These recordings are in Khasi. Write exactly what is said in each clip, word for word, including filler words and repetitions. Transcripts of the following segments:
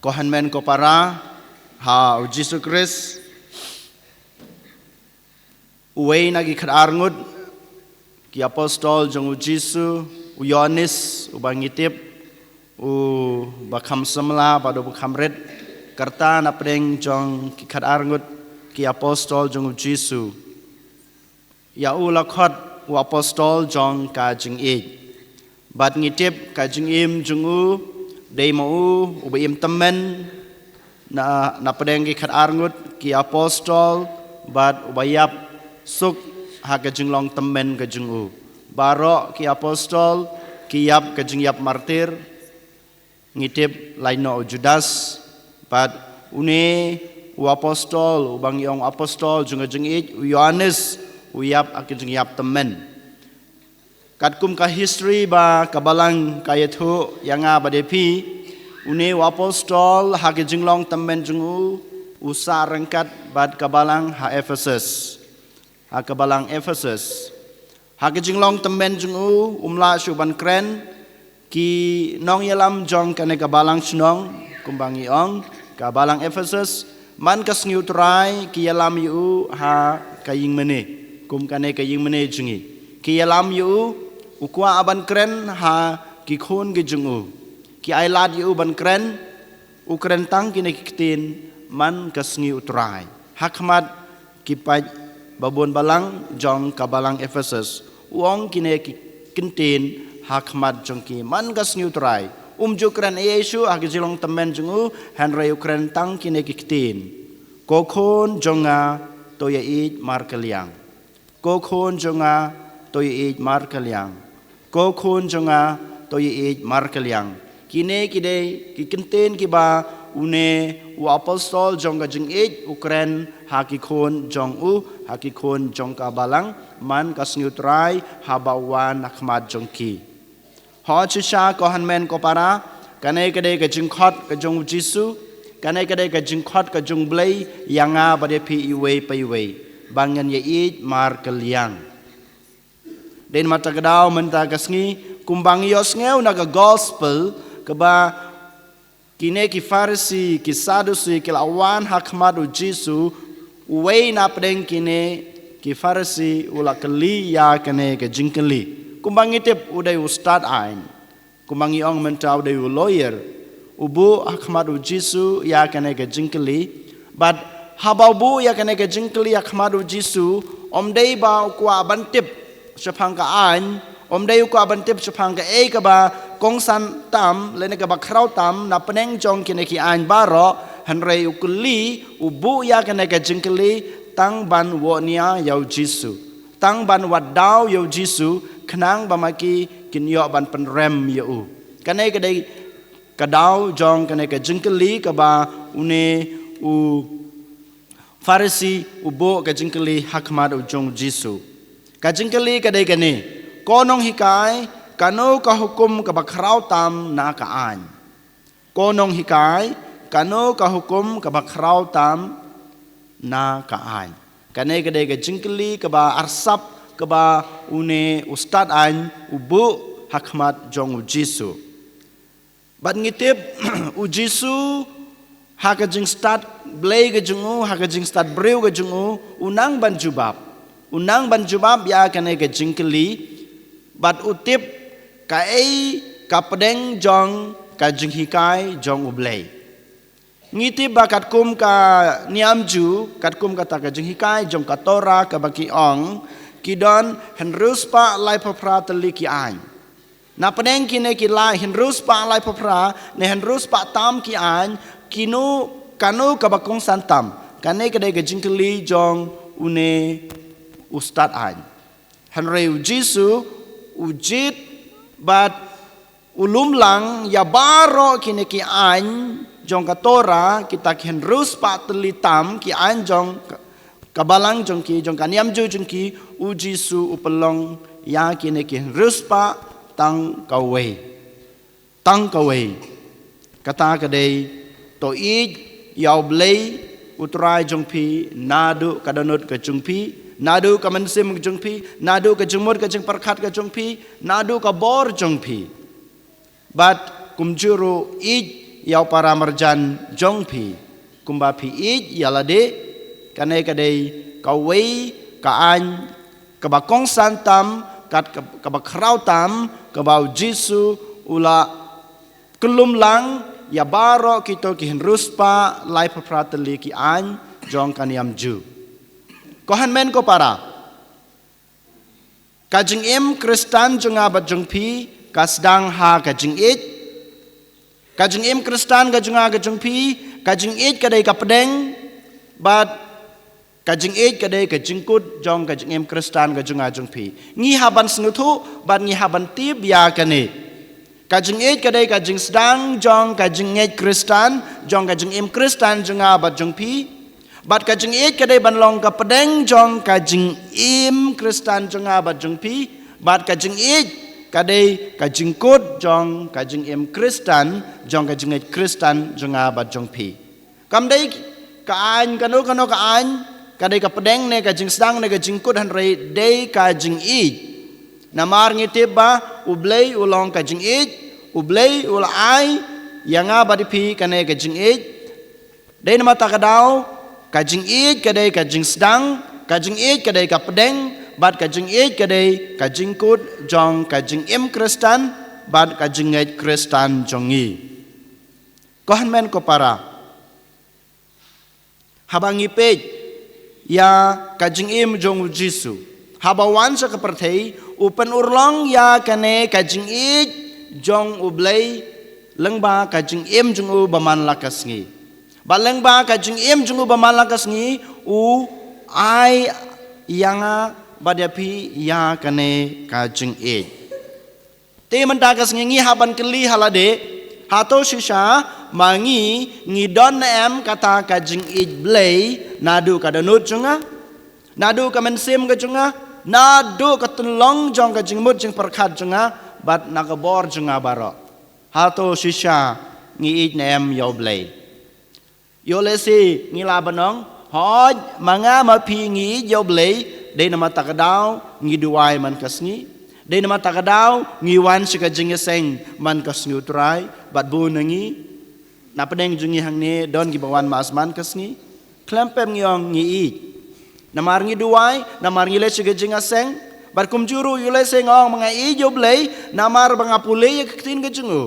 Ko hynmen ko para ha u Jisu Khrist, uwei na ki khatar ngut ki apostol jong u Jisu, u Ïoannis, uba ngi tip u ba kham samla bad u ba kham rit, ka rta na pdeng jong ki khatar ngut ki apostol jong u Jisu. Ïa u la khot u apostol jong ka jingïeit. Bad ngi tip ka jingim jong u, dei ma u uba im tymmen na, na pdeng ki khatar ngut ki apostol, bad uba ïap suk ha ka jinglong tymmen ka jong u. Baroh ki apostol ki ïap ka jingïap martir. Ngi tip lai noh u Judas, bad une u apostol, uba ngi ong apostol jong ka jingïeit, u Ïoannis, u ïap ha ka jingïap tymmen. Katkum ka history ba ka balang ka ïathuh ïa nga bad ïa phi, une u apostol ha ka jinglong tymmen jong u, u sah ryngkat bad ka balang ha Ephesus. Ha ka balang Ephesus. Ha ka jinglong tymmen jong u, um lah shuh ban kren, ki nongïalam jong kane ka balang shnong, kumba ngi ong, ka balang Ephesus, man ka sngi u Trai ki ïalam ïa u ha ka ïingmane, kum kane ka ïingmane jong ngi. Ki ïalam ïa u, u kwah ban kren ha ki khun ki jong u. Ki ailad ïa u ban kren, u kren tang kine ki ktien man ka sngi u Trai. Ha khmat ki paid babun balang jong ka balang Ephesus, u ong kine ki ktien ha khmat jong ki man ka sngi u Trai. Um ju kren ei ei shuh ha ka jinglong tymmen jong u, hynrei u kren tang kine ki ktien. Ko khun jong nga, to ïaieit markylliang. Ko khun jong nga, to ïaieit markylliang. Ko khun jong nga, to ïaieit markylliang. Kine ki dei ki ktien kiba une u apostol jong ka jingïeit u kren ha ki khun jong u, ha ki khun jong ka balang, man ka sngi u Trai haba u wan ha khmat jong ki. Hooid shisha ko hynmen ko para, kane ka dei ka jingkhot ka jong u Jisu, kane ka dei ka jingkhot ka jong u Blei ïa nga bad ïa phi iwei pa iwei, ba ngin ïaieit markylliang. Dei namar kata ka daw mynta ka sngi, kumba ngi ïohsngew na ka gospel, kaba kine ki Pharisi, ki Sadusi, ki la wan ha khmat u Jisu, uwei na pdeng kine ki Pharisi, u la kylli ïa kane ka jingkylli. Kumba ngi tip u dei u stad aiñ. Kumba ngi ong mynta u dei u lawyer. U buh ha khmat u Jisu ïa kane ka jingkylli. Bad haba u buh ïa kane ka jingkylli ha khmat u Jisu, ym dei ba u kwah ban tip shaphang ka aiñ, ym dei u kwah ban tip shaphang kaei kaba kongsan tam, lane kaba khraw tam, na pdeng jong kine ki aiñ baroh, hynrei u kylli, u buh ïa kane ka jingkylli, tang ban wad nia ïa u Jisu. Tang ban wad daw ïa u Jisu, khnang ba ma ki kin ïoh ban pynrem ïa u. Kane ka dei ka daw jong kane ka jingkylli kaba une u Pharisi u buh ka jingkylli ha khmat u jong u Jisu. Ka jingkylli ka dei kane, ko nonghikai, kano ka hukum kaba khraw tam na ka aiñ? Ko nonghikai, kano ka hukum kaba khraw tam na ka aiñ? Kane ka dei ka jingkylli kaba arsap kaba une u stad aiñ u buh ha khmat jong u Jisu. Bad ngi tip u Jisu ha ka jingstad Blei ka jong u, ha ka jingstad briew ka jong u, u nang ban jubab. U nang ban jubab ïa kane ka jingkylli, bad u tip kaei ka pdeng jong ka jinghikai jong u Blei. Ngi tip ba katkum ka niam Jiw, katkum kata ka jinghikai jong ka Torah kaba ki ong, ki don hynriew spah laiphew phra tylli ki aiñ. Na pdeng kine ki lai hynriew spah laiphew phra, ne hynriew spah tam ki aiñ, kino, kano kaba kongsan tam. Kane ka dei ka jingkylli jong une u stad aiñ. Hynrei u Jisu, u jied bad u lum lang ïa baroh kine ki aiñ jong ka Torah, kita ki hynriew spah tylli tam ki aiñ jong ka, ka balang jong ki, jong ka niam Jiw jong ki, u Jisu u pynlong ïa kine ki hynriew spah tang kawei. Tang kawei. Kata ka dei, to ïeit ïa u Blei u Trai jong phi naduh ka dohnud ka jong phi, naduh ka mynsiem ka jong phi, naduh ka jingmut ka jingpyrkhat ka jong phi, naduh ka bor jong phi. Bad kumjuh ruh ïeit ïa u para marjan jong phi, kumba phi ïeit ïa lade. Kane ka dei kawei ka aiñ kaba kongsan tam, kat ka-, kaba khraw tam, kaba u Jisu u la kyllum lang ïa baroh kito ki hynriew spah lai phew phra tylli ki aiñ jong ka niam Jiw. Ko hynmen ko para, ka jingim Khristan jong nga bad jong phi ka sdang ha ka jingïeit. Ka jingim Khristan ka jong nga ka jong phi, ka jingïeit ka dei ka pdeng, bad ka jingïeit ka dei ka jingkut jong ka jingim Khristan ka jong nga jong phi. Ngi hap ban sngewthuh bad ngi hap ban tip ïa kane. Ka jingïeit ka dei ka jingsdang jong ka jingngeit Khristan, jong ka jingim Khristan jong nga bad jong phi. Bad ka jingïeit ka dei ban long ka pdeng jong ka jingim Khristan jong nga bad jong phi. Bad ka jingïeit ka dei ka jingkut jong ka jingim Khristan, jong ka jingngeit Khristan jong nga bad jong phi. Kam dei ka aiñ kano kano ka aiñ, ka dei ka pdeng ne ka jingsdang ne ka jingkut, hynrei dei ka jingïeit. Namar ngi tip ba U Blei u long ka jingïeit, U Blei u la ai ïa nga bad ïa phi kane ka jingïeit. Dei namar kata ka daw, ka jingïeit ka dei ka jingsdang, ka jingïeit ka dei ka pdeng, bad ka jingïeit ka dei ka jingkut jong ka jingim Khristan bad ka jingngeit Khristan jong ngi. Ko hynmen ko para, haba ngi peit ïa ka jingim jong u Jisu, haba wan sha ka pyrthei, u pynurlong ïa kane ka jingïeit jong U Blei lyngba ka jingim jong u ba man la ka sngi. Bad lyngba ka jingim jong u ba man la ka sngi, u ai ïa nga bad ïa phi ïa kane ka jingïeit. Te mynta ka sngi ngi hap ban kylli ha lade, hato shisha ma ngi, ngi don ne em kata ka jingïeit Blei naduh ka dohnud jong nga, naduh ka mynsiem ka jong nga, naduh ka tynlong jong ka jingmut jingpyrkhat jong nga bad na ka bor jong nga baroh? Hato shisha ngi ïeit ne em ïa U Blei? Ïoh lehse ngi lah ban ong, hooid, ma nga ma phi ngi ïeit ïa U Blei, dei namar kata ka daw ngi duwai man ka sngi. Dei namar kata ka daw ngi wan sha ka jingïaseng man ka sngi U Trai, bad bun na ngi, na pdeng jong ngi hangne don kiba wan mass man ka sngi. Khlem pep ngi ong ngi ïeit. Namar ngi duwai, namar ngi leit sha ka jingïaseng, bad kumjuh ruh ïoh lehse nga ong ma nga ïeit ïa U Blei namar ba nga pule ïa ka ktien ka jong u.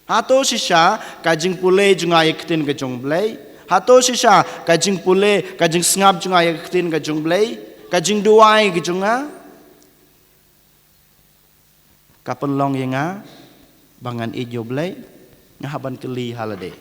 Hato shisha ka jingpule jong nga ïa ka ktien ka jong U Blei? Hato shisha ka jingpule, ka jingsngap jong nga ïa ka ktien ka jong U Blei, ka jingduwai ka jong nga, ka pynlong ïa nga ba ngan ïeit ïa U Blei? Nga hap ban kylli ha lade.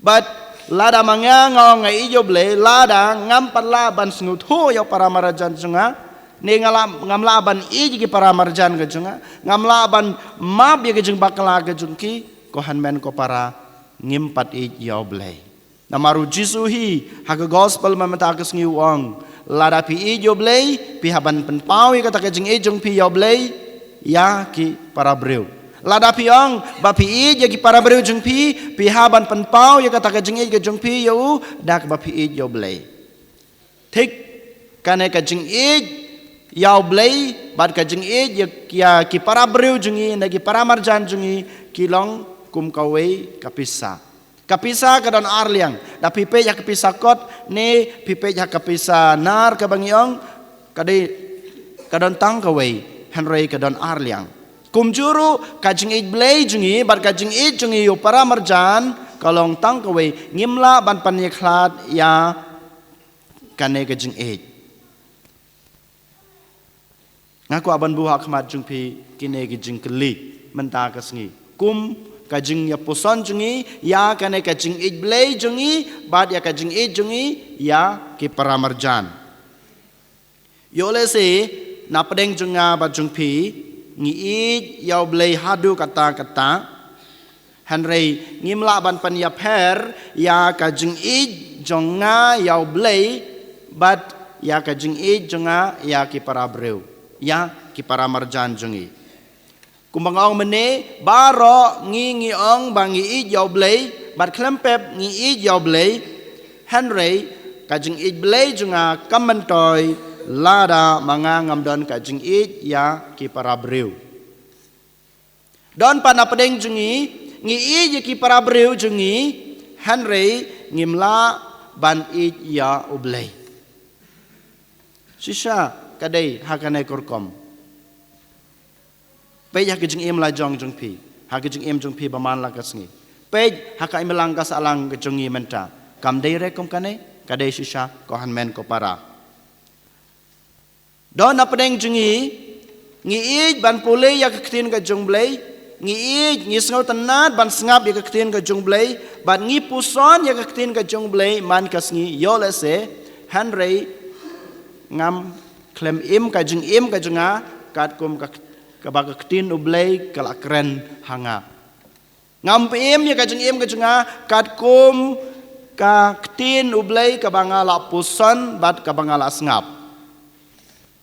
Bad lada ma nga nga ong nga ïeit ïa U Blei, lada ngam pat lah ban sngewthuh ïa u para marjan jong nga, ne nga lah, ngam lah ban ïeit ïa ki para marjan ka jong nga, ngam lah ban map ïa ka jingbakla ka jong ki, ko hynmen ko para, ngim pat ïeit ïa U Blei. Namar u Jisu hi ha ka gospel mynta ka sngi u ong, lada phi ïeit ïa U Blei, phi hap ban pynpaw ïa kata ka jingïeit jong phi ïa U Blei ïa ki para briew. Lada phi ong ba phi ïeit ïa ki para briew jong phi, phi hap ban pynpaw ïa kata ka jingïeit ka jong phi ïa u da kaba phi ïeit ïa U Blei. Thik, kane ka jingïeit ïa U Blei bad ka jingïeit ïa, ïa ki para briew jong ngi ne ki para marjan jong ngi ki long kum kawei ka pisa. Ka pisa ka don ar liang. Da phi peit ha ka pisa kot ne phi peit ha ka pisa nar kaba ngi ong, ka dei, ka don tang kawei, hynrei ka don ar liang. Kumjuh ruh ka jingïeit Blei jong ngi bad ka jingïeit jong ngi ïa u para marjan ka long tang kawei. Ngim lah ban pynïakhlad ïa kane ka jingïeit. Nga kwah ban buh ha khmat jong phi kine ki jingkylli mynta ka sngi kum ka jingïapuson jong ngi ïa kane ka jingïeit Blei jong ngi bad ïa ka jingïeit jong ngi ïa ki para marjan. Ïoh lehse na pdeng jong nga bad jong phi ngi ïeit ïa U Blei haduh katta katta. Hynrei ngim lah ban pynïapher ïa ka jingïeit jong nga ïa U Blei bad ïa ka jingïeit jong nga ïa ki para briew, ïa ki para marjan jong ngi. Kumba nga ong mynne, baroh ngi ngi ong ba ngi ïeit ïa U Blei bad khlem pep ngi ïeit ïa U Blei. Hynrei ka jingïeit Blei jong nga kam myntoi lada ma nga ngam don ka jingïeit ïa ki para briew. Don pat na pdeng jong ngi Ngi ïeit ïa ki para briew jong ngi, hynrei ngim lah ban ïeit ïa U Blei. Shisha ka dei ha kane ka rukom. Peit ha ka jingim la jong jong phi, ha ka jingim jong phi ba man la ka sngi. Peit ha ka imlang ka sahlang ka jong ngi mynta. Kam dei re kum kane, ka dei shisha ko hynmen ko para. Don napdeng jong ngi, ngi ïeit ban pule ïa ka ktien ka jong U Blei, ngi ïeit, ngi sngewtynnad ban sngap ïa ka ktien ka jong U Blei, bad ngi puson ïa ka ktien ka jong U Blei man ka sngi, ïoh lehse, hynrei ngam khlem im ka jingim ka jong nga katkum ka, kaba ka ktien U Blei ka la kren ha nga. Ngam pym im ïa ka jingim ka jong nga katkum ka ktien U Blei kaba nga la puson bad kaba nga la sngap.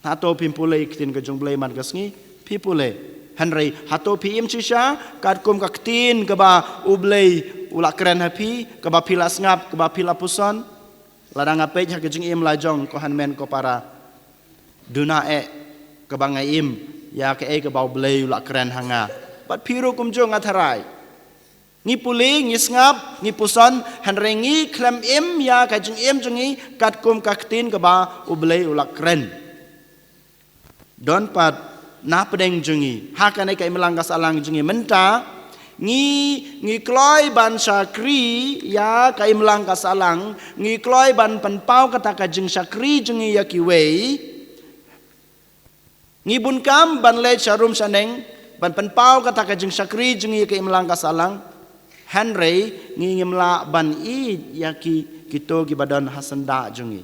Hato phim pule ïa ka ktien ka jong U Blei man ka sngi? Phi pule. Hynrei hato phi im shisha katkum ka ktien kaba U Blei u la kren ha phi, kaba phi la sngap, kaba phi la puson? Lada nga peit ha ka jingim la jong ko hynmen ko para, duna eh kaba nga im ïa kaei kaba U Blei u la kren ha nga. Bad phi ruh kumjuh, nga tharai. Ngi pule, ngi sngap, ngi puson, hynrei ngi khlem im ïa ka jingim jong ngi katkum ka ktien kaba U Blei u la kren. Don pat napdeng jong ngi, ha kane ka imlang ka sahlang jong ngi mynta, ngi, ngi kloi ban shakri ïa ka imlang ka sahlang, ngi kloi ban pynpaw kata ka jingshakri jong ngi ïa kiwei. Ngi bun kam ban leit sha rum sha neng ban pynpaw kata ka jingshakri jong ngi ïa ka imlang ka sahlang. Hynrei ngi ngim lah ban ïeit ïa ki, kito kiba don ha syndah jong ngi.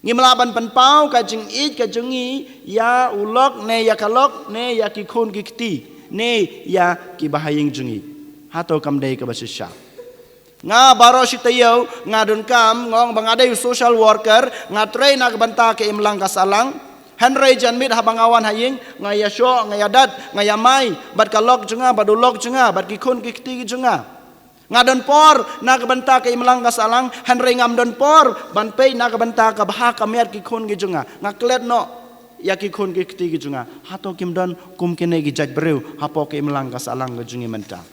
Ngim lah ban pynpaw ka jingïeit ka jong ngi ïa u lok ne ïa ka lok ne ïa ki khun ki kti ne ïa kiba ha ïing jong ngi. Hato kam dei kaba shisha? Nga baroh shi taïew nga donkam, nga ong ba nga dei u social worker, nga trei na ka bynta ka imlang ka sahlang. Hynrei janmiet haba nga wan ha ïing, nga ïashoh, nga ïadat, nga ïamai bad ka lok jong nga, bad u lok jong nga, bad ki khun ki kti jong nga. Nga don por na ka bynta ka imlang ka sahlang, hynrei ngam don por ban peit na ka bynta ka bha ka miat ki khun ki jong nga. Nga klet noh ïa ki khun ki kti ki jong nga. Hato kim don kum kine ki jait briew hapoh ka imlang ka sahlang ka jong ngi mynta?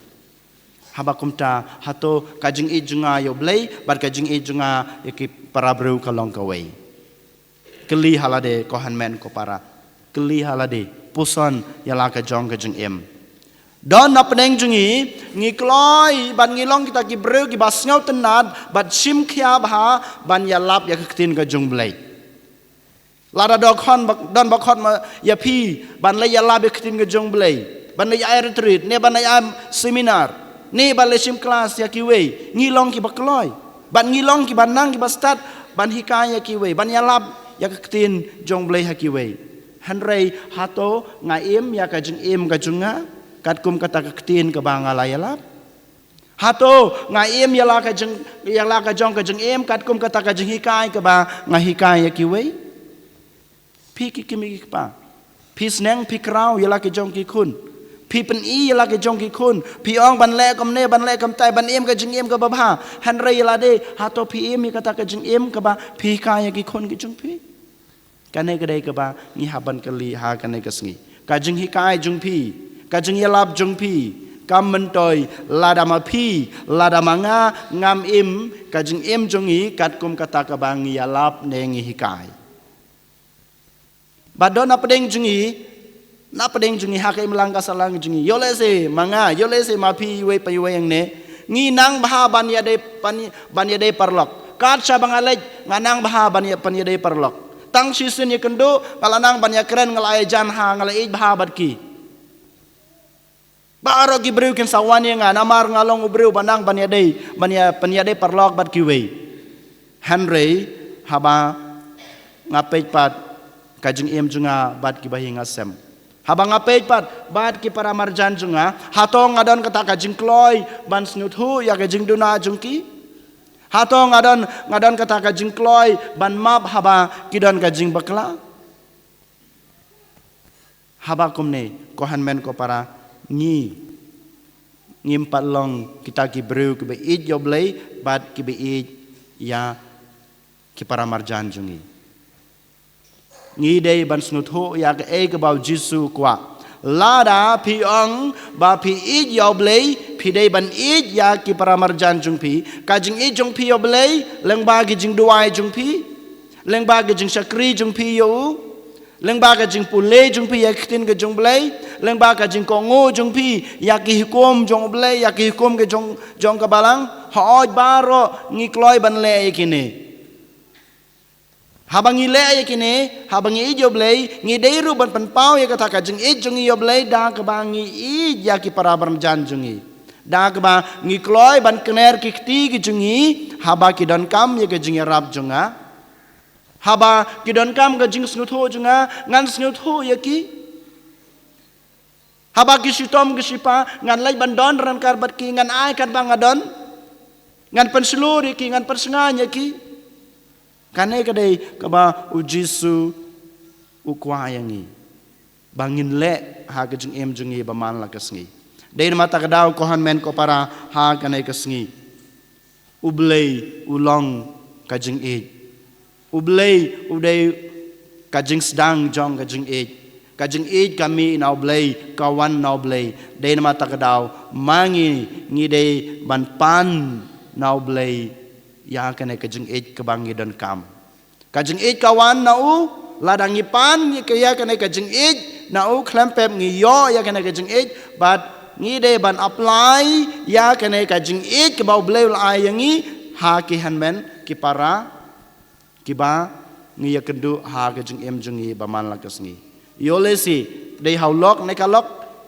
Haba kumta, hato ka jingïeit jong nga ïa U Blei bad ka jingïeit jong nga ïa ki para briew ka long kawei? Kylli ha lade ko hynmen ko para. Kylli ha lade. Puson ïa la ka jong ka jingim. Don napdeng jong ngi, ngi kloi bad ngi long kita ki briew kiba sngewtynnad bad shim khia bha ban ïalap ïa ka ktien ka jong U Blei. Lada don khon ba, don ba khot ma ïa phi ban leit ïalap ïa ka ktien ka jong U Blei, ban leit ai retreat ne ban leit ai seminar ne ban leit shim klas ïa kiwei, ngi long kiba kloi bad ngi long kiba nang kiba stad ban hikai ïa kiwei, ban ïalap ïa ka ktien jong U Blei ha kiwei. Hynrei hato nga im ïa ka jingim ka jong nga katkum kata ka ktien kaba nga la ïalap? Hato nga im ïa la ka jing, ïa la ka jong ka jingim katkum kata ka jinghikai kaba nga hikai ïa kiwei? Phi ki kmie ki kpa, phi sneng phi kraw ïa la ka jong ki khun. Phi pyni ïa la ka jong ki khun. Phi ong ban leh kumne, ban leh kumtai, ban im ka jingim kaba bha. Hynrei ïa lade, hato phi im ïa kata ka jingim kaba phi hikai ïa ki khun ki jong phi? Kane ka dei kaba ngi hap ban kylli ha kane ka sngi. Ka jinghikai jong phi, ka jingïalap jong phi, kam myntoi lada ma phi, lada ma nga ngam im ka jingim jong ngi katkum kata kaba ngi ïalap ne ngi hikai. Bad don napdeng jong ngi, napdeng jong ngi ha ka imlang ka sahlang jong ngi, ïoh lehse ma nga, ïoh lehse ma phi iwei pa iwei hangne, ngi nang bha ban ïadei, ban, ban ïadei paralok. Kat shaba nga leit nga nang bha ban ïa, ban ïadei paralok. Tang shisien ïakynduh nga la nang ban ïakren, nga la ai jan ha, nga la ïeit bha bad ki. Baroh ki briew kin sa wan ïa nga namar nga long u briew ba nang ban ïadei, ban ïa, ban ïadei paralok bad kiwei. Hynrei haba nga peit pat ka jingim jong nga bad ki bahaïing hasem, haba nga peit pat bad ki para marjan jong nga, hato nga don kata ka jingkloi ban sngewthuh ïa ka jingduna jong ki? Hato nga don, nga don kata ka jingkloi ban map haba ki don ka jingbakla? Haba kumne, ko hynmen ko para, ngi, ngim pat long kita ki briew kiba ïeit ïa U Blei bad kiba ïeit ïa ki para marjan jong ngi. Ngi dei ban sngewthuh ïa kaei kaba u Jisu u kwah. Lada phi ong ba phi ïeit ïa U Blei, Phi dei ban ïeit ïa ki para marjan jong phi. Ka jingïeit jong phi ïa U Blei lyngba ki jingduwai jong phi, lyngba ki jingshakri jong phi ïa u, lyngba ka jingpule jong phi ïa ki ktien ka jong U Blei, lyngba ka jingkohnguh jong phi ïa ki hukum jong U Blei, ïa ki hukum ka jong, jong ka Balang. Hooid, baroh ngi kloi ban leh ïa kine. Haba ngi leh ïa kine, haba ngi ïeit ïa U Blei, ngi dei ruh ban pynpaw ïa kata ka jingïeit jong ngi ïa U Blei da kaba ngi ïeit ïa ki para marjan jong ngi. Da kaba ngi kloi ban kner ki kti ki jong ngi haba ki donkam ïa ka jingïarap jong nga. Haba ki donkam ka jingsngewthuh jong nga, ngan sngewthuh ïa ki. Haba ki shitom ki shipa, ngan leit ban don ryngkat bad ki, ngan ai katba nga don. Ngan pynshlur ïa ki, ngan pynsngew ïa ki. Kane ka dei kaba U Jisu u kwah ïa ngi ba ngin leh ha ka jingim jong ngi ba man la ka sngi. Dei namar kata ka daw, ko hynmen ko para, ha kane ka sngi, U Blei u long ka jingïeit. U Blei u dei ka jingsdang jong ka jingïeit. Ka jingïeit ka mih na U Blei, ka wan na U Blei. Dei namar kata ka daw, ma ngi, ngi dei ban pan na U Blei ïa kane ka jingïeit kaba ngi donkam. Ka jingïeit ka wan na u, lada ngi pan ïa ka, ïa kane ka jingïeit na u, khlem pep ngi ïoh ïa kane ka jingïeit, bad ngi dei ban apply ïa kane ka jingïeit kaba U Blei u la ai ïa ngi ha ki hynmen ki para kiba ngi ïakynduh ha ka jingim jong ngi ba man la ka sngi. Ïoh lehse dei ha u lok ne ka lok,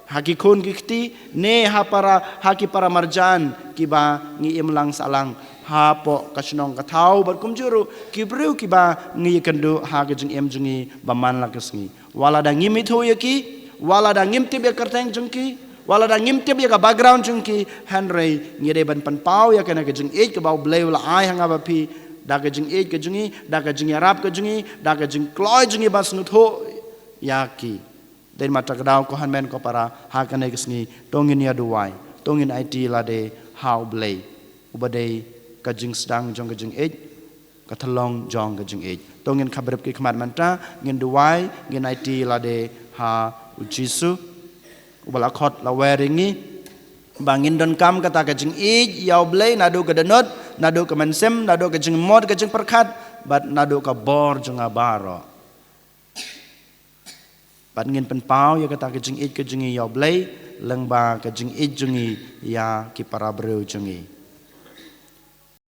ha ki khun ki kti, ne ha para, ha ki para marjan kiba ngi im lang sahlang hapoh ka shnong ka thaw, bad kumjuh ruh ki briew kiba ngi ïakynduh ha ka jingim jong ngi ba man la ka sngi. Wat lada ngim ithuh ïa ki, wat lada ngim tip ïa ka kyrteng jong ki, wat lada ngim tip ïa ka background jong ki, hynrei ngi dei ban pynpaw ïa kane ka jingïeit kaba U Blei u la ai ha nga bad phi, da ka jingïeit ka jong ngi, da ka jingïarap ka jong ngi, da ka jingkloi jong ngi ban sngewthuh ïa ki. Dei namar kata ka daw, ko hynmen ko para, ha kane ka sngi, to ngin ïa duwai, to ngin aiti lade ha U Blei uba dei ka jingsdang jong ka jingïeit, ka thlong jong ka jingïeit. To ngin khapbrip ki khmat mynta, ngin duwai, ngin aiti lade ha U Jisu uba la khot la wer ïa ngi ba ngin donkam kata ka jingïeit ïa U Blei naduh ka dohnud, naduh ka mynsiem, naduh ka jingmut ka jingpyrkhat, bad naduh ka bor jong nga baroh. Bad ngin pynpaw ïa kata ka jingïeit ka jong ngi ïa U Blei lyngba ka jingïeit jong ngi ïa ki para briew jong ngi.